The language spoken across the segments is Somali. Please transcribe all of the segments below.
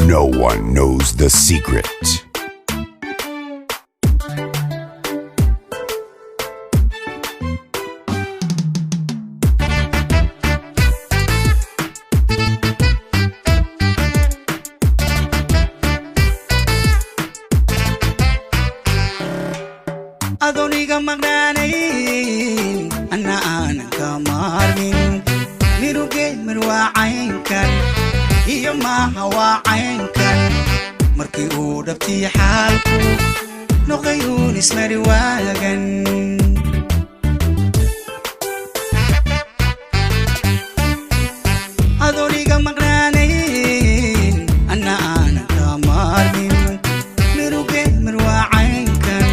No one knows the secret. Adooniga maqnaanayn, anna aanan ka maarmin. Miruge mir waa caynkan iyo maaha waa caynkan. Markii uu dhabtii xaalku noqday uun ismari waagan. Adooniga maqnaanayn, anna aanan ka maarmin. Miruge mir waa caynkan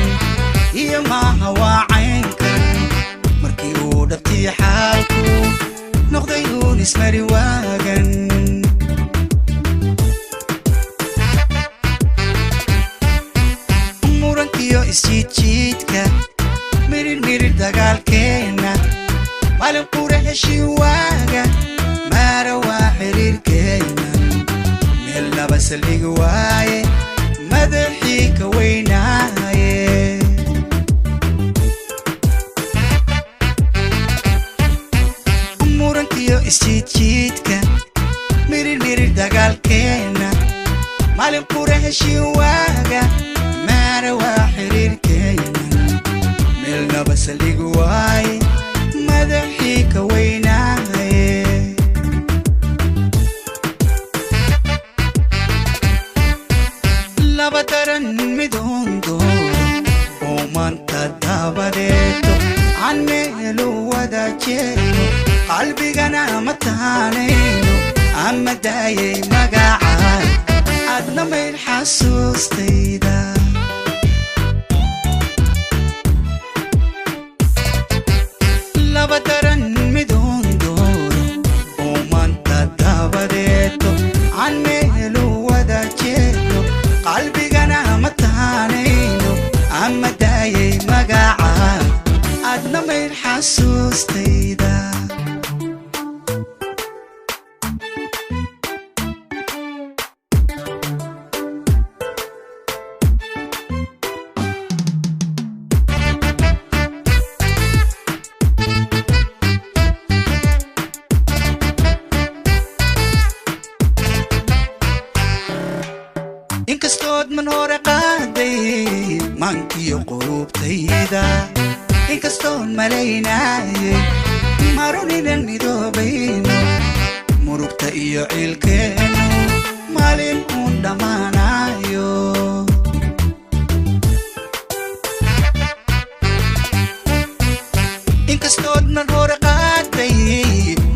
iyo maaha waa caynkan. Markii uu dhabtii xaalku noqday uun ismari waagan. Murankiyo isjiidjiidka, mirir mirir dagaalkeenna, maalin qura heshii waaga, maara waa xiriirkeenna. Meel laba saldhigi waaye, madaxii ka weynaaye. Murankiyo isjiidjiidka, mirir mirir dagaalkeenna, maalin qura heshii waaga, maara waa xiriirkeenna. Meelnaba saldhigi waaye, madaxii ka weynaaye. Laba daran midoon dooro oo maanta dabadeeto aan meelu wada jeedo, qalbigana ma taanayno. Ama daayay magacaa, aadna mayl xasuustayda. Laba daran midoon dooro oo maanta dabadeeto aan meelu wada jeedo, qalbigana ma taanayno. Ama daayay magacaa, aadna mayl xasuustayda. Inkastood man hore qaaday maankiyo qulubtayda, inkastoon malaynaayay marun inan midoobayno, murugta iyo ciilkeennu maalin uun dhammaanayo. Inkastood man hore qaaday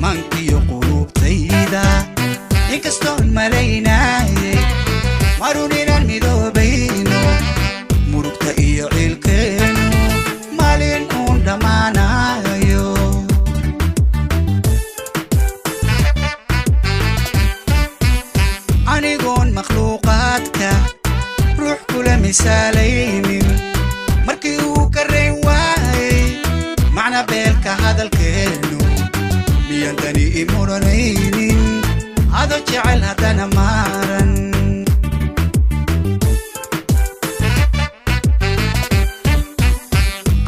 maankiyo qulubtayda, inkastoon malaynaayay marun inaan midoobayno, murugta iyo ciilkeennu maalin uun dhammaanayo. Anigoon makhluuqaadka ruux kula misaalaynin, markii uu ka rayn waayey macna beelka hadalkeennu, miyan tani i muranaynin ado jecel haddana maaran.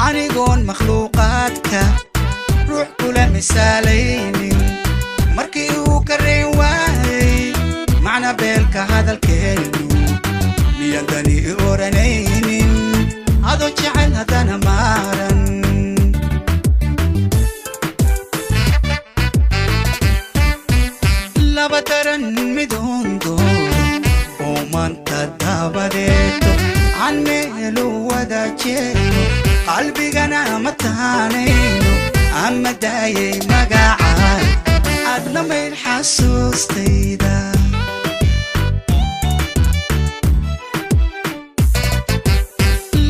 Anigoon makhluuqaadka ruux kula misaalaynin, markii uu ka rayn waayey macna beelka hadalkeennu, miyan tani i oranaynin ado jecel haddana maaran. Laba daran midoon dooro oo maanta dabadeeto aan meelu wada jeedo, qalbigana ma taanayno. Ama daayay magacaa, aadna mayl xasuustayda.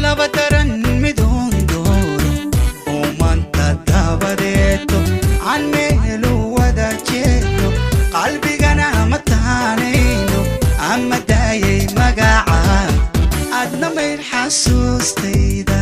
Laba daran midoon dooro oo maanta dabadeeto aan meelu wada jeedo, qalbigana ma taanayno. Ama daayay magacaa, aadna mayl xasuustayda.